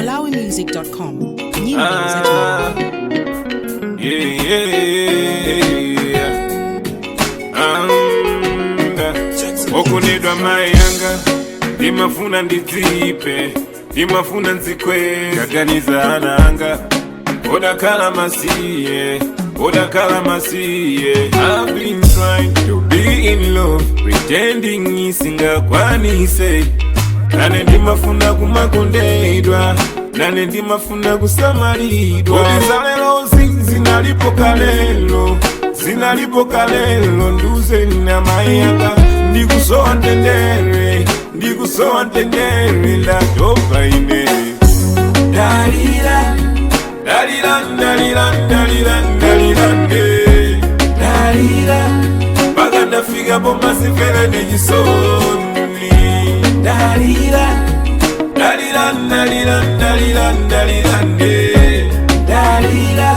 malawimusic.com. Nyimbo za Malawi. Yeah, yeah, yeah. Anga okunedwa mai yanga, ndimafuna ndidzipe, ndimafuna nzikwe kaganiza ana anga odakhala masiye, odakhala masiye. I've been trying to be in love, pretending isingakwanise. Nane ndimafuna kumakondedwa, nane ndimafuna kusamalidwa. Kodi zalelo zinalipo kalelo, zinalipo kalelo? Nduze na mayanga, ndikusowa mtendere, ndikusowa mtendere, ndatopa ine. Dalira, dalira, dalira, dalira, dalira, dalira mpaka ndafika pomasifere nechisoni. Dalira, dalira, dalira, dalira, dalira, dalira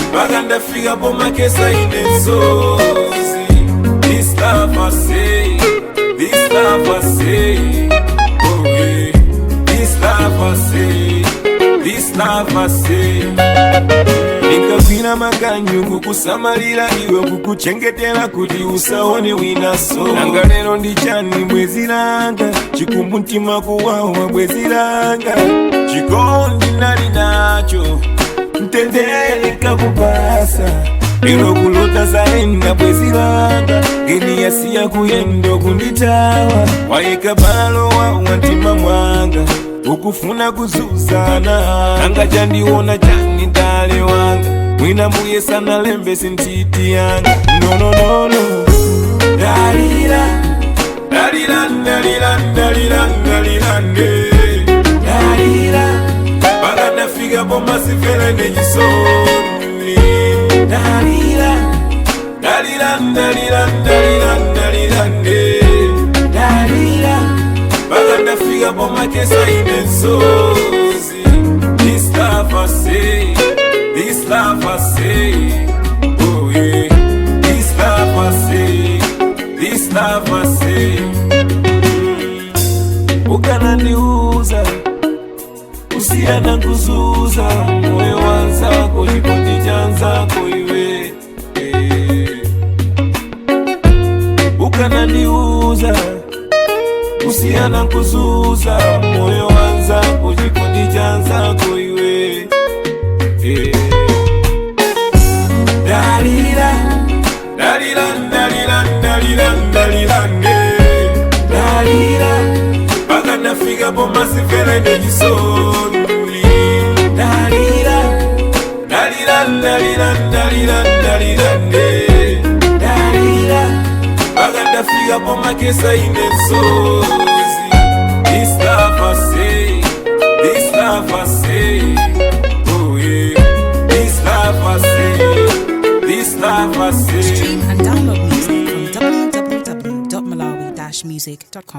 mpaka ndafika pomakesa ine nsozi. This love I say, this love I say, oh yeah. This love I say, this love I say. Nikakwira maganyu kukusamalira iwe, kukuchengetera kuti usaone winaso. Nanga lero ndi chani, bwezi langa? Chikumbutima kuwawa, bwezi langa. Chikondi nali nacho, mtendere kakupasa. Lero kulota zaenda, bwezi langa. Ngeni yasiya kuyenda kunditawa, wayika balo wa mtima mwanga, ukufuna kuzuzana. Nanga chandiona chani dale wanga? Mwina mbuye sanalembe sintiti yanga. No, no, no, no. Dalira, dalira, dalira, dalira, dalira, dalira mpaka ndafika pomasifere nechisoni. Dalira, dalira, dalira, dalira, dalira, dalira mpaka ndafika pomakesa ine nsozi. This love I say, this love I say, oh yeah. This love I say, this love I say. Ukanandiuza usiyana kuzuza moyo wanzako, chikondi chanzako iwe. Ukanandiuza usiyana kuzuza moyo wanzako, chikondi chanzako iwe. Dalira, dalira, dalira, dalira, dalira, dalira mpaka ndafika pomasifere nechisoni. Dalira, dalira, dalira, dalira, dalira, dalira mpaka ndafika pomakesa ine nsozi. This love I say, this love I say, oh yeah. This love I say, this love I say. Stream and download music from www.malawi-music.com.